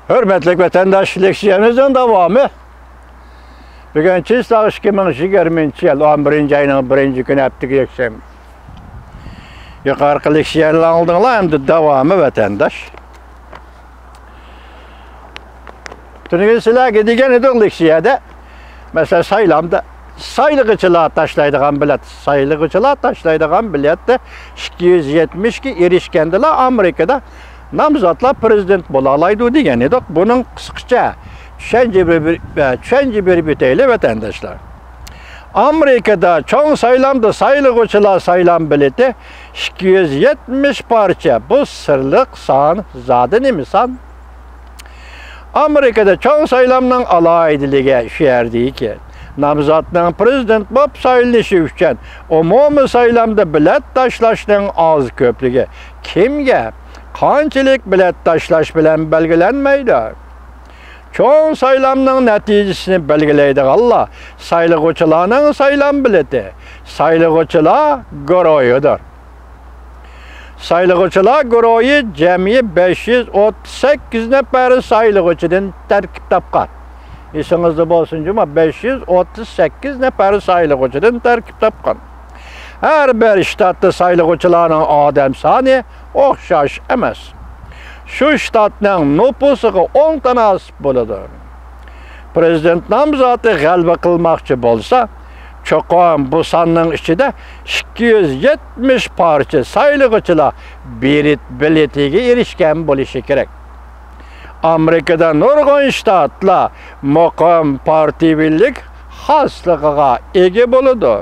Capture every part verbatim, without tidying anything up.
ھۆرمەتلىك ۋەتەنداش، لېكسىيەمىزنىڭ داۋامى. بۈگۈن چىسلاغ ئىككى مىڭ يىگىرمىنچى يىل ئون بىرىنچى ئاينىڭ بىرىنچى كۈنى، ھەپتىگە يەكشەنبە. يۇقىرىقى لېكسىيەنى ئاڭلىدىڭلار، ئەمدى داۋامى ۋەتەنداش. تۈنۈگۈن سىلەرگە دېگەن ئىدۇق لېكسىيەدە، مەسىلەن، سايلامدا سايلىغۇچىلار تاشلايدىغان بېلەت، سايلىغۇچىلار تاشلايدىغان بېلەتتە ئىككى يۈز يەتمىشكە ئېرىشكەندىلا ئامېرىكىدا نامزاتلار پىرېزىدېنت بولالايدۇ دېگەن ئىدۇق. بۇنىڭ قىسقىچە چۈشەنچە بېرىپ، چۈشەنچە بېرىپ ئۆتەيلى، ۋەتەنداشلار. ئامېرىكىدا چوڭ سايلامدا سايلىغۇچىلار سايلام بېلىتى ئىككى يۈز يەتمىش پارچە. بۇ سىرلىق سان، زادى نېمە سان؟ ئامېرىكىدا چوڭ سايلامنىڭ ئالاھىدىلىكى شۇ يەردىكى، نامزاتنىڭ پىرېزىدېنت بولۇپ سايلىنىشى ئۈچۈن ئومۇمىي سايلامدا بېلەت تاشلاشنىڭ ئاز كۆپلۈكى كىمگە قانچىلىك بېلەت تاشلاش بىلەن بەلگىلەنمەيدۇ. چوڭ سايلامنىڭ نەتىجىسىنى بەلگىلەيدىغانلار سايلىغۇچىلارنىڭ سايلام بېلىتى، سايلىغۇچىلار گۇرۇھىدۇر. سايلىغۇچىلار گۇرۇھى جەمئىي بەش يۈز ئوتتۇز سەككىز نەپەر سايلىغۇچىدىن تەركىب تاپقان. ئېسىڭىزدە بولسۇن جۇمۇ، بەش يۈز ئوتتۇز سەككىز نەپەر سايلىغۇچىدىن تەركىب تاپقان. ھەر بىر شتاتتا سايلىغۇچىلارنىڭ ئادەم سانى ئوخشاش ئەمەس. شۇ شتاتنىڭ نوپۇسىغا ئوڭ تاناسىپ بولىدۇ. پىرېزىدېنت نامزاتى غەلىبە قىلماقچى بولسا، چوقۇم بۇ ساننىڭ ئىچىدە ئىككى يۈز يەتمىش پارچە سايلىغۇچىلار بېلىت-، بېلىتىگە ئېرىشكەن بولۇشى كېرەك. ئامېرىكىدا نۇرغۇن شتاتلار مۇقىم پارتىيىۋىلىك خاسلىقىغا ئىگە بولىدۇ.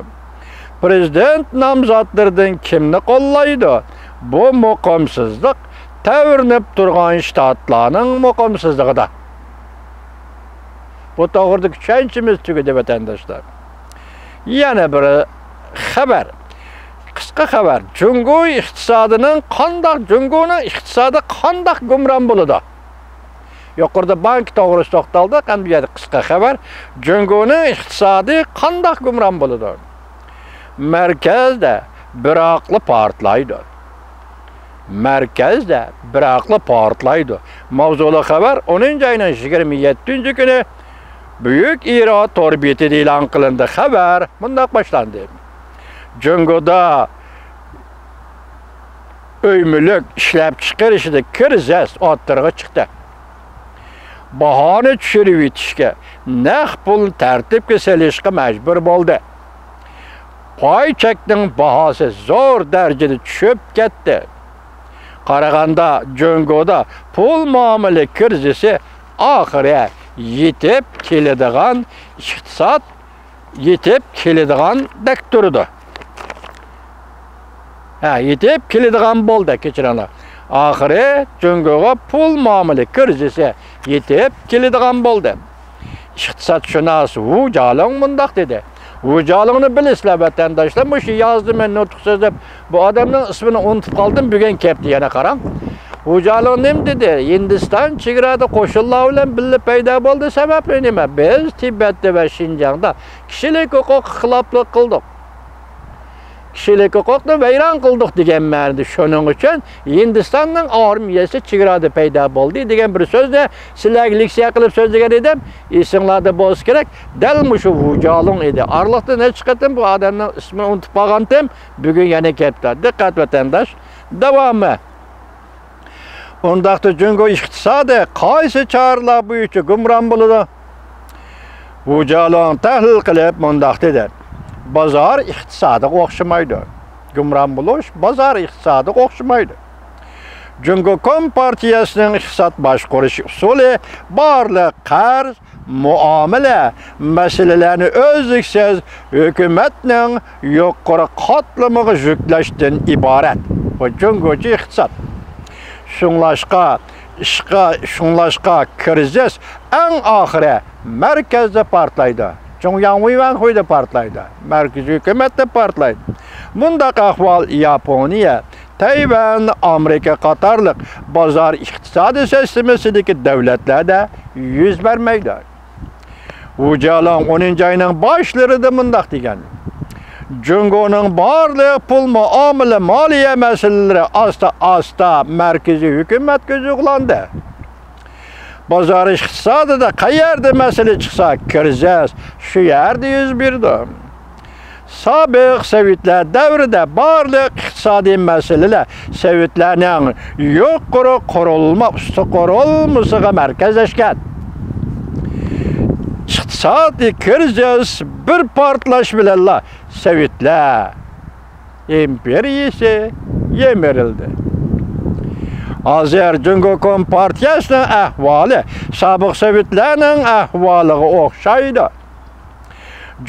پىرېزىدېنت نامزاتلىرىدىن كىمنى قوللايدۇ؟ بۇ مۇقىمسىزلىق تەۋرىنىپ تۇرغان شتاتلارنىڭ مۇقىمسىزلىقىدا. بۇ توغرىدىكى چۈشەنچىمىز تۈگىدى، ۋەتەنداشلار. يەنە بىر خەۋەر. قىسقا خەۋەر. جۇڭگو ئىقتىسادىنىڭ قانداق، جۇڭگونىڭ ئىقتىسادى قانداق گۇمران بولىدۇ؟ يۇقىرىدا بانكا توغرىسىدا توختالدۇق، ئەمدى بۇ يەردە قىسقا خەۋەر. جۇڭگونىڭ ئىقتىسادى قانداق گۇمران بولىدۇ؟ مەركەزدە بىراقلا پارتلايدۇ. مەركەزدە بىراقلا پارتلايدۇ. ماۋزۇلۇق خەۋەر ئونىنچى ئاينىڭ يىگىرمە يەتتىنچى كۈنى بۈيۈك ئىرا تور بېتىدە ئېلان قىلىندى. خەۋەر مۇنداق باشلاندى. جۇڭگودا ئۆي مۈلۈك ئىشلەپچىقىرىشىدا كىرىزىس ئوتتۇرىغا چىقتى. باھانى چۈشۈرۈۋېتىشكە، نەق پۇلنى تەرتىپكە سېلىشقا مەجبۇر بولدى. پاي چەكنىڭ باھاسى زور دەرىجىدە چۈشۈپ كەتتى. قارىغاندا، جۇڭگودا پۇل مۇئامىلە كىرىزىسى ئاخىرى يېتىپ كېلىدىغان ئىقتىساد يېتىپ كېلىدىغاندەك تۇرىدۇ. ھە، يېتىپ كېلىدىغان بولدى، كەچۈرۈڭلار. ئاخىرى جۇڭگوغا پۇل مۇئامىلە كىرىزىسى يېتىپ كېلىدىغان بولدى. ئىقتىسادشۇناس ۋۇ جالىڭ مۇنداق دېدى. ۋۇ جالىڭنى بىلىسىلەر، ۋەتەنداشلار، مۇشۇ يازدىم مەن نۇتۇق سۆزلەپ، بۇ ئادەمنىڭ ئىسمىنى ئۇنتۇپ قالدىم، بۈگۈن كەپتۇ يەنە قاراڭ. ۋۇ جالىڭ نېمە دېدى؟ ھىندىستان چېگرادا قوشۇنلار بىلەن بىللە پەيدا بولدى، سەۋەبى نېمە؟ بىز تىبەتتە ۋە شىنجاڭدا كىشىلىك ھوقۇققا خىلاپلىق قىلدۇق. كىشىلىك ھوقۇقنى ۋەيران قىلدۇق دېگەن مەنىدە. شۇنىڭ ئۈچۈن ھىندىستاننىڭ ئارمىيەسى چېگرادا پەيدا بولدى دېگەن بىر سۆزنى سىلەرگە لېكسىيە قىلىپ سۆزلىگەن ئىدىم. ئېسىڭلاردا بولسا كېرەك، دەل مۇشۇ ۋۇ جالىڭ ئىدى. ئارىلىقتا نەچچە قېتىم بۇ ئادەمنىڭ ئىسمىنى ئۇنتۇپ قالغانتىم، بۈگۈن يەنە كەپتۇ. دىققەت، ۋەتەنداش. داۋامى. ئۇنداقتا جۇڭگو ئىقتىسادى قايسى چارىلەر بويىچە گۇمران بولىدۇ؟ ۋۇ جالىڭ تەھلىل قىلىپ مۇنداق دېدى: بازار ئىقتىسادىغا ئوخشىمايدۇ. گۇمران بولۇش بازار ئىقتىسادىغا ئوخشىمايدۇ. جۇڭگو كومپارتىيەسىنىڭ ئىقتىساد باشقۇرۇش ئۇسۇلى بارلىق قەرز، مۇئامىلە مەسىلىلەرنى ئۈزلۈكسىز ھۆكۈمەتنىڭ يۇقىرى قاتلىمىغا يۈكلەشتىن ئىبارەت. بۇ جۇڭگوچە ئىقتىساد. شۇڭلاشقا، ئىشقا، شۇڭلاشقا كىرىزىس ئەڭ ئاخىرى مەركەزدە پارتلايدۇ. جۇڭياڭ ۋېيۋەنخۇيدا پارتلايدۇ. مەركىزىي ھۆكۈمەتتە پارتلايدۇ. مۇنداق ئەھۋال ياپونىيە، تەيۋەن، ئامېرىكا قاتارلىق بازار ئىقتىسادىي سىستېمىسىدىكى دۆلەتلەردە يۈز بەرمەيدۇ. ۋۇ جالىڭ ئونىنچى ئاينىڭ باشلىرىدا مۇنداق دېگەن: جۇڭگونىڭ بارلىق پۇل مۇئامىلە مالىيە مەسىلىلىرى ئاستا-ئاستا مەركىزىي ھۆكۈمەتكە يۈزلەندى. بازار ئىقتىسادىدا قەيەردە مەسىلە چىقسا، كىرىزىس شۇ يەردە يۈز بېرىدۇ. سابىق سوۋېتلار دەۋرىدە بارلىق ئىقتىسادىي مەسىلىلەر سوۋېتلارنىڭ يۇقىرى قۇرۇلما ئۈستى قۇرۇلمىسىغا مەركەزلەشكەن. ئىقتىسادىي كىرىزىس بىر پارتلاش بىلەنلا سوۋېتلار ئىمپېرىيىسى يىمىرىلدى. ھازىر جۇڭگو كومپارتىيەسىنىڭ ئەھۋالى سابىق سوۋېتلارنىڭ ئەھۋالىغا ئوخشايدۇ.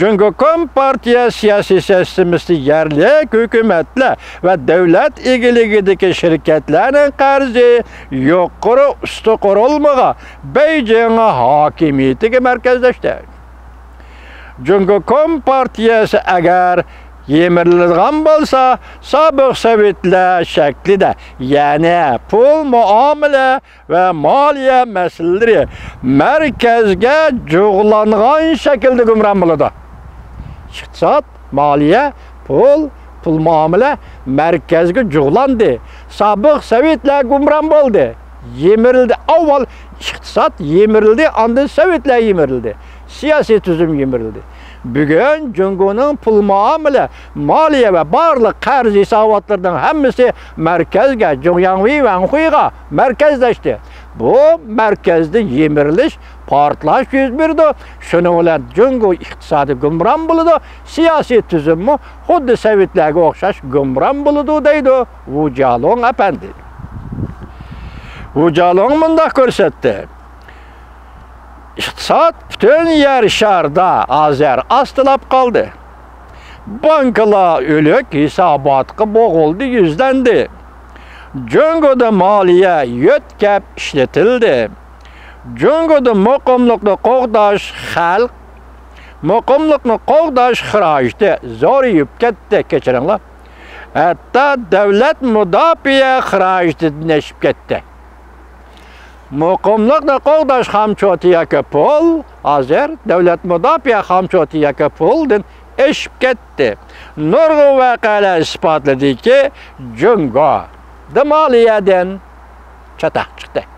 جۇڭگو كومپارتىيە سىياسىي سىستېمىسى يەرلىك ھۆكۈمەتلەر ۋە دۆلەت ئىگىلىكىدىكى شىركەتلەرنىڭ قەرزى يۇقىرى ئۈستى قۇرۇلمىغا، بېيجىڭ ھاكىمىيىتىگە مەركەزلەشتى. جۇڭگو كومپارتىيەسى ئەگەر يىمىرىلىدىغان بولسا، سابىق سوۋېتلار شەكلىدە، يەنى پۇل مۇئامىلە ۋە مالىيە مەسىلىلىرى مەركەزگە جۇغلانغان شەكىلدە گۇمران بولىدۇ. ئىقتىساد، مالىيە، پۇل، پۇل مۇئامىلە مەركەزگە جۇغلاندى. سابىق سوۋېتلار گۇمران بولدى. يىمىرىلدى. ئاۋۋال ئىقتىساد يىمىرىلدى، ئاندىن سوۋېتلار يىمىرىلدى. سىياسىي تۈزۈم يىمىرىلدى. بۈگۈن جۇڭگونىڭ پۇل مۇئامىلە، مالىيە ۋە بارلىق قەرز ھېساباتلىرىنىڭ ھەممىسى مەركەزگە، جۇڭياڭۋېي ۋەنخۇيغا مەركەزلەشتى. بۇ مەركەزدە يىمىرىلىش، پارتلاش يۈز بېرىدۇ. شۇنىڭ بىلەن جۇڭگو ئىقتىسادى گۇمران بولىدۇ، سىياسىي تۈزۈممۇ خۇددى سوۋېتلارغا ئوخشاش گۇمران بولىدۇ، دەيدۇ ۋۇ جيالۇڭ ئەپەندى. ۋۇ جيالۇڭ مۇنداق كۆرسەتتى. ئىقتىساد پۈتۈن يەر شارىدا ھازىر ئاستىلاپ قالدى. بانكىلار ئۆلۈك ھېساباتقا بوغۇلدى، يۈزلەندى. جۇڭگودا مالىيە يۆتكەپ ئىشلىتىلدى. جۇڭگودا مۇقىملىقنى قوغداش خەلق، مۇقىملىقنى قوغداش خىراجىتى زورىيىپ كەتتى، كەچۈرۈڭلار. ھەتتا دۆلەت مۇداپىئە خىراجىتىدىن ئېشىپ كەتتى. مۇقىملىقنى قوغداش خامچوتى ياكى پۇل ھازىر دۆلەت مۇداپىئە خامچوتى ياكى پۇلدىن ئېشىپ كەتتى. نۇرغۇن ۋەقەلەر ئىسپاتلىدىكى، جۇڭگو دە مالىيەدىن چاتاق چىقتى.